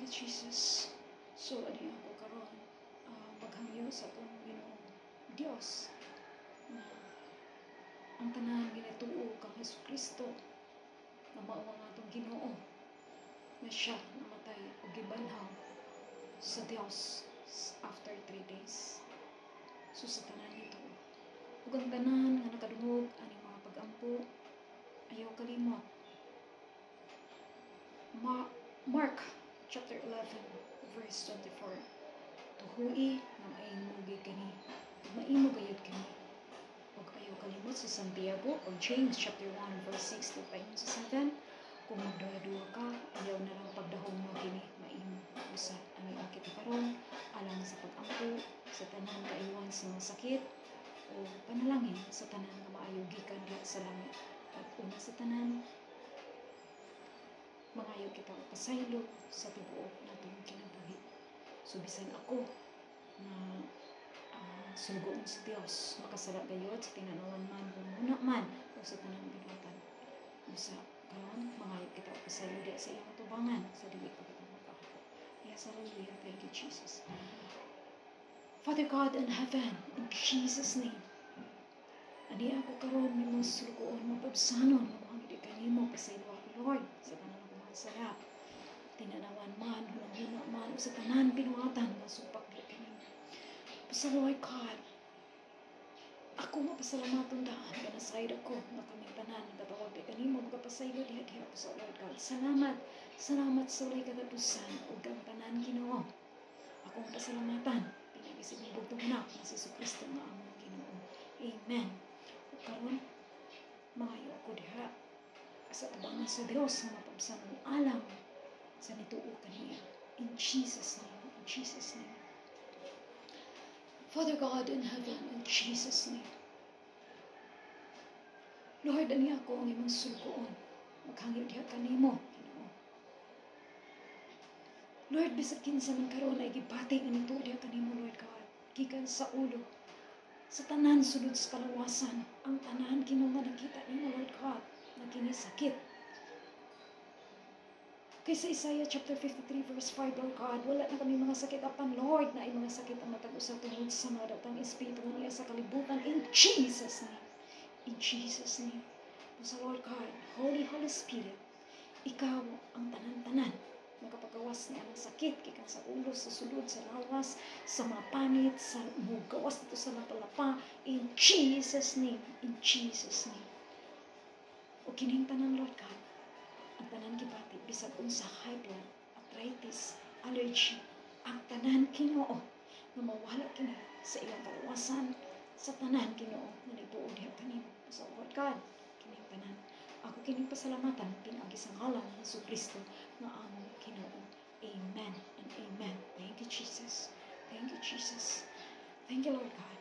you, Jesus. So, ano ako karon maghangyo sa atong Ginoong Dios na ang tanan ginatuo kang Hesus Kristo na mao ang atong Ginoo, na siya namatay ug gibanhaw sa Dios after 3 days. So sa tanan nito ug ang tanan nga nakadungog aning mga pagampo, ayaw kalimot Mark chapter 11 verse 24: "Tuhui nga maimo gid kani ug maimo gayud kani." Ug ayaw kalimot sa Santiago or James chapter 1 verse 6 to paingon sa 7: "Kung magduha-duha ka, ayaw na lang pagdahom mo kini maimo." Usa ani kita karon alang sa pagampo sa tanan kaayuhan sa mga sakit o panalangin sa tanan nga maayo gikan diha sa langit. At una sa tanan, mangayo kita og pasaylo sa tibuok natong kinabuhi. So bisan ako na sulugoon sa Dios, makasala gayod sa tinanawan man, hunahuna man o sa tanang binuhatan. Usa karon mangayo kita og pasaylo diha sa iyang tubangan sa dili pa kita makahako. Yes, hallelujah. Thank you, Jesus. Father God in heaven, in Jesus' name. Ani ako karon may mga sulugoon, mapabsanon, mamuhangid kanimo, pasaylo ako, Lord, sa tanan ako mga sala. Tinanawan man, hunahuna man, o sa tanan binuhatan nga supak di kanimo. Basta, Lord God, ako mapasalamaton daan nga nasayod ako nga kaming tanan nagkatawag di kanimo magapasaylo diha diha po sa Lord God. Salamat, salamat sa walay katapusan ug ang tanan, Ginoo. Akong pasalamatan pinaagi sa imong bugtong anak nga si Kristo nga among Ginoo. Amen. Ug karon mangayo ako diha sa tubangan sa Dios nga mapabsan ang alang sa nituo kaniya. In Jesus' name, in Jesus' name. Father God in heaven, in Jesus' name. Lord, ani ako ang imong sulugoon. Maghangyo diha kanimo, Ginoo. Lord, bisag kinsa man karon ay gibati nga nituo diha kanimo, Lord God. Gikan sa ulo, sa tanan sulod sa kalawasan, ang tanan, Ginoo, nga nakita nimo, Lord God, na kini sakit. Kay sa Isaiah chapter 53 verse 5, Lord God, wala na kami mga sakit apan, Lord, na ay mga sakit ang matag usa tungod sa mga datang espiritu niya sa kalibutan, in Jesus' name. In Jesus' name. Sa Lord God, Holy Holy Spirit, ikaw ang tanan-tanan makapagawas niya ang sakit gikan sa ulo, sa sulod, sa lawas, sa mga panit, sa mugawas dito sa lapalapa, in Jesus' name, in Jesus' name. O kining tanan, Lord God, ang tanan gibati, bisag unsa high blood, arthritis, allergy, ang tanan, Ginoo, nga mawala kini sa ilang kalawasan, sa tanan, Ginoo, nga nituo diha kanimo. Sa Lord God, kining tanan. Ako kining pasalamatan pinaagi sa ngalan ni Hesus Kristo nga among Ginoo. Amen and amen. Thank you, Jesus. Thank you, Jesus. Thank you, Lord God.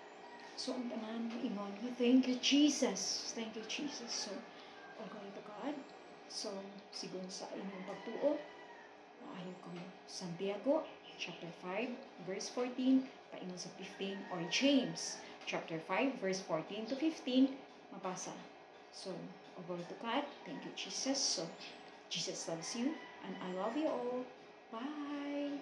So ang tanan ingon nga, "Thank you, Jesus. Thank you, Jesus." So all glory to God. So sigon sa inyong pagtuo, maayo kamo. Santiago chapter 5 verse 14 paingon sa 15 or James chapter 5 verse 14 to 15 mabasa. So, all glory to God. Thank you, Jesus. So, Jesus loves you and I love you all. Bye.